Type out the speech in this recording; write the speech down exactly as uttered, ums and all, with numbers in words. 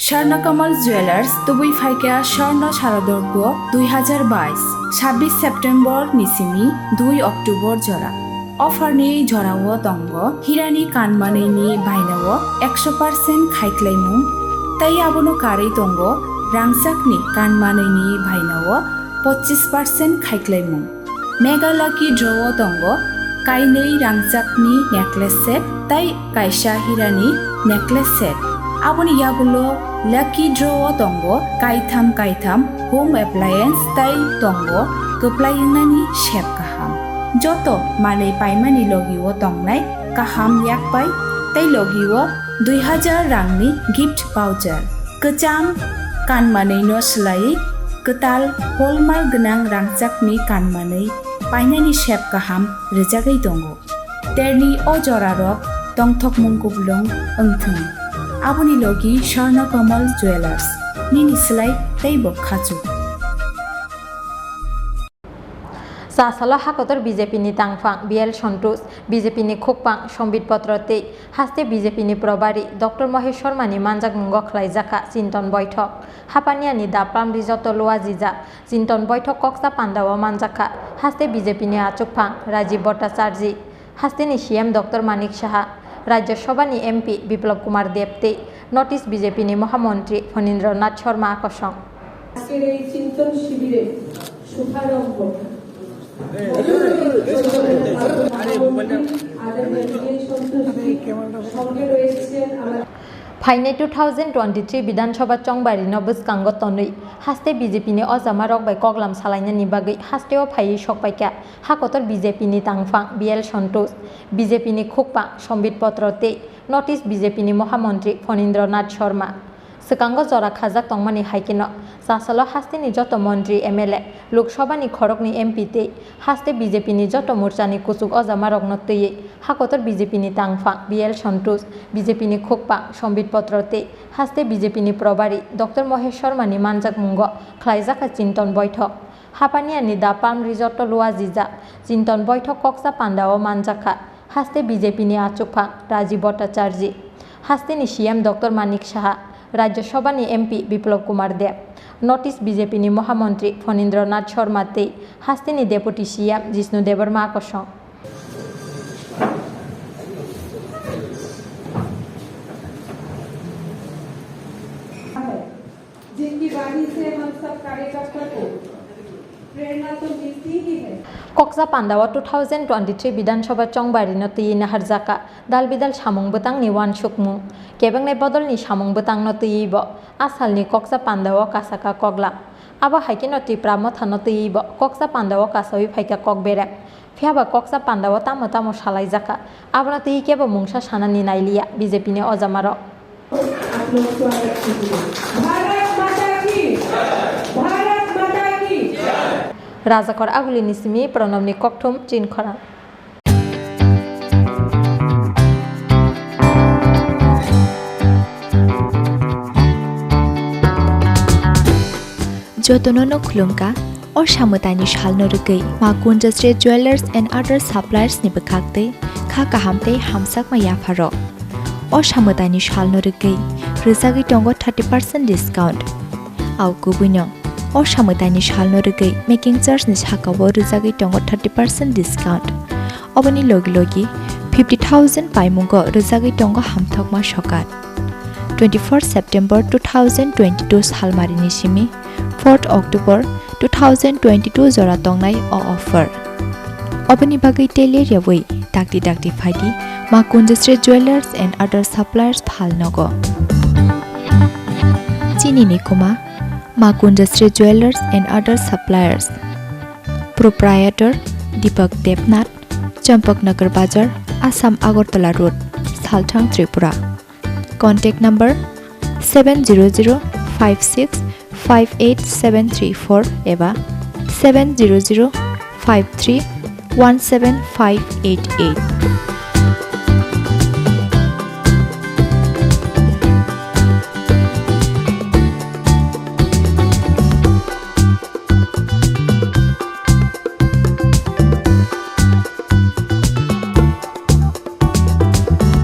Swarna Kamal Jewelers, tubui phaikha Swarna Sharadorgo dui hazar bais, sabbish September ni simi dui October jora. Offer ni jorao tongo hirani kanmanwi ni bainao ekso percent khaiklaimung, tei abono karwi tongo rangchakni kanmanwi ni bainao pochis percent khaiklaimung. Mega Lucky Draw o tongo kainwi rangchakni necklace set tei kaisa hirani necklace set. Aboni yagulo Lucky Draw o tongo kaitham kaitham home appliance tei tongo kwplai wngnani sep kaham. Joto manwi paimani logi o tongnai kaham yakpai tei logi o dui hazar rangni gift voucher. Kwcham kanmanwi no swlaiwi kwtal hallmark gwnang rangchakni kanmanwi painani sep kaham rwjagwi tongo. Terni o jorarok tongthokmung kuplung wngthung. Aboni logi Swarna Kamal Jewelers, nini swlai teibo khachuk. Chasalo hakotor B J P ni tangphang B L Santosh, B J P ni khukpang Sambit Patro tei haste B J P ni probari Doctor Mohesh Sharma ni manjakmungo khlaijakha chinton boithok. Hapaniani Daplam Resort o luajijak chinton boithok Koksa Pandao manjakha haste B J P ni achukphang Rajiv Bhattacharjee, hasteni C M Doctor Manik Saha, Rajya Sabha ni M P Biplab Kumar Deb tei North East B J P ni Mohamontri Phanindra Nath Sharma kosong. আজকের এই চিন্তন শিবিরে শুভারম্ভ আদরণীয় বিএল সন্তোষজি, সঙ্গে রয়েছেন আমার Phainai two thousand twenty-three Bidhan Sabha chongbari no bwskango tonwi haste B J P ni ojamarok bai koklam salainani bagwi hasteo phaiwi sokpaikha hakotor B J P ni tangphang B L Santosh, B J P ni khukpang Sambit Patro tei North East B J P ni Mohamontri Phanindra Nath Sharma. Swkango jora khajak tongmani hai kheno Chasalo hasteni joto montri, M L A, Lok Sabha ni khoroknwi M P tei haste B J P ni joto morchani kuchuk ojamarokno twiwi hakotor B J P ni tangphang B L Santosh, B J P ni khukpang Sambit Patro tei haste B J P ni probari Doctor Mohesh Sharma ni manjakmungo khlaijakha chinton boithok. Hapaniani Daplam Resort o luajijak chinton boithok Koksa Pandao manjakha haste B J P ni achukphang Rajiv Bhattacharjee, hasteni C M Doctor Manik Saha, Rajya Sabha ni M P Biplab Kumar Deb, North East B J P ni Mohamontri Phanindra Nath Sharma tei hasteni Deputy C M Jishnu Debbarma kosong. जिनकी वाणी से हम सब कार्यकर्ता को प्रेरणा तो मिलती ही है। Koksa Pandao two thousand twenty-three Bidhan Sabha chongbari no twiwi naharjakha dal bidal samung bwtang ni uansukmung. Kebengni bodol ni samung bwtang no twiwi bo a sal ni Koksa Pandao kasakha koklam. Abo hai kheno Tipra Motha no twiwi bo Koksa Pandao kasawi phaikha kok berem. Phiya ba Koksa Pandao tamo tamo salaijakha, abono twi kebo mungsa sanani nailiya B J P ni ojamarok. आप लोग स्वागत कीजिए। भारत माता की, भारत माता की। Rajakhor Aguli ni simi Pranab ni kokthum chinkhorang. Jotono no khulumkha, o samwtaini salno rwgwi Ma Kunjasri Jewellers and Other Suppliers ni bwkhak twi kha kaham tei hamjakma yapharo. O samwtaini salno rwgwi rwjagwi tongo thirty percent discount. Au kubuino, o samwtaini salno rwgwi making charge ni sakao rwjagwi tongo thirty percent discount. Oboni logi logi fifty thousand paimungo rwjagwi tongo hamthokma sokat. Twenty-four September two thousand twenty-two salmarini simi fourth October two thousand twenty-two jora tongnai o offer. Oboni bagwi tele rewi dakti dakti phaidi Ma Kunjasri Jewellers and Other Suppliers phalnogo. Chini ni kuma Ma Kunjasri Jewellers and Other Suppliers. Proprietor Deepak Debnath, Champaknagar Bazar, Assam Agartala Road, Salthang, Tripura. Contact number seven zero zero five six five eight seven three four eba seven zero zero five three one seven five eight eight.